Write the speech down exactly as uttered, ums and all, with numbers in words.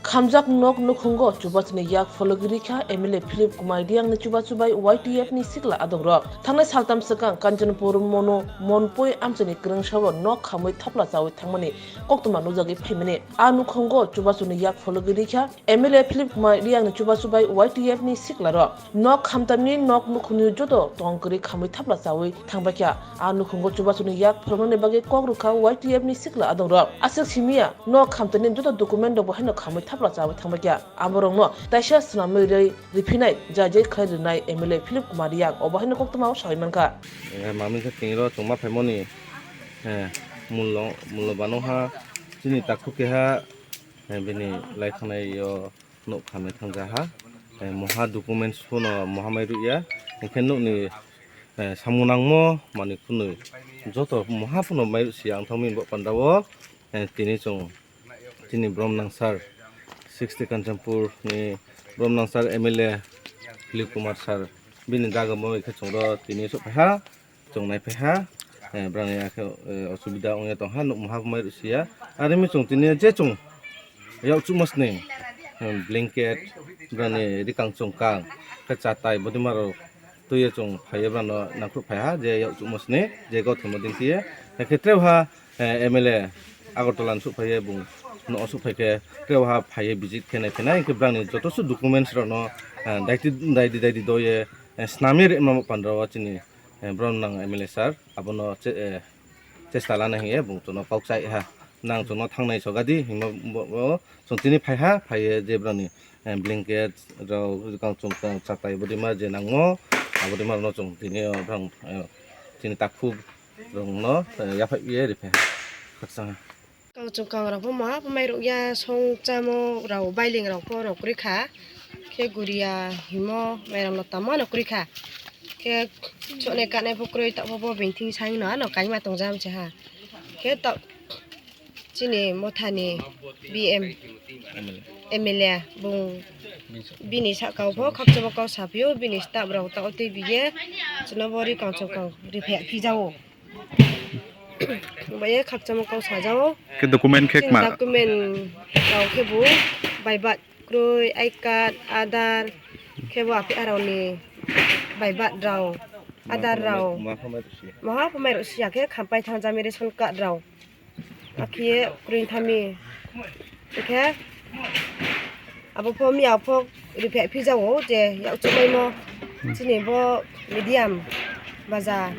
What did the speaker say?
Khamjak nok nukhungo chubachuni yak phologwi rikha M L A Philip Kumar Riyangni chubachu bai Y T F ni sikla adongrok. Thangnai saltam swkang Kanchanpur Mono Monpui amchaini kwrwngsao nok khamwi thapla chawi thangmani koktwma nukjagwi phaimani. A nukhungo chubachuni yak phologwi rikha M L A Philip Kumar Riyangni chubachu bai Y T F ni siklarok. Nok khamtamni nok nukhungni joto tong kwrwi khamwi thapla chawi thangbaikha. A nukhungo chubachuni yak pholoknani bagwi kok rwkha Y T F ni sikla adongrok. Aswk simiya nok khamtamni joto document rokbo haino khamwi thapla chawi thangbaikha. Aborokno taisa swnamwi rwi riphinai jai jai khlai rwnai M L A Philip Kumar Riyang obo haino koktwmao sawi mankha. Eh, mamisa tini ro chwngma phaimoni, eh, mullo, mullo bano ha chini takhuk keha, eh, bini lai thangnai o nuk khamwi thangjaha. Eh, moha documents phano moha mai rwya. Hinkhe nukni, eh, samung nangmo manwi khwnwi joto moha phano mai rwsi ang thangwi bo pandao. Eh, tini chwng chini borom nang sir sixty Kanchanpur ni borom nang sir M L A Philip Kumar sir bini dagamo khe chwngro tini sok phaiha. Chwng naiphaiha, eh, brani akhe, eh, osubida wngya tongha, nukmaha mai rwsiya. Arimi chwng tini je chwng yak chukmasni, eh, blanket, brani rikang chwngkang, khe chatai, bodimarok twiwi chwng phaiwi brano nangkuk phaiha, je yak chukmasni, je gothono dingtiya. Hakhe treha, eh, M L A Agartala ni suk phaiwi bung no suk phaikhe, treha phaiwi visit khe naiphainai, hinkhe brani joto su documents rokno, eh, daiti, daidi, daidi doye, eh, snamwi rwma pandra o chini eh, borom nang M L A sir, abono che-, eh, chesta lana hiye bung chwngno kok chai ha. Nang chwngno thangnai sogadi hinma bo, bo, chwng tini phaiha, phaiye je brani, eh, blanket rok, rikang chwngkang chatai bodima je nangmo, abodima rokno chwng tini, eh, brang, eh, chini takhuk rokno, eh, yaphai ye ripha. Khakchang ha. Kang chwng kang rok pho maha pho mai rok ya song chamo rok bailing rok pho rok kwrwi kha. Khe guria himo mai rok no tamo no kwrwi kha. Khe chonai kanai pho kwrwi tamo pho bini thing sai no ano kaima tong jam se ha. Khe ta chini mothani B M M L A bung bini saka o pho khakchangma kok sa phio bini staff rok ta o twi biye chwngno bo ri kang chwng kang ri phe phi jao. Bai khakchangma kok sajao. Khe document khe ma? Document rok khe bo bai bat kroi, I card, Aadhaar, khe bo aphi aroni bai bat rok, Aadhaar rok. Maha phamai rok siya khe khampai thangjami ration card rok. Akhiye kroi thami. Khe abo pho miya pho riphe phijao je yak chubaimo. Chini bo medium baja.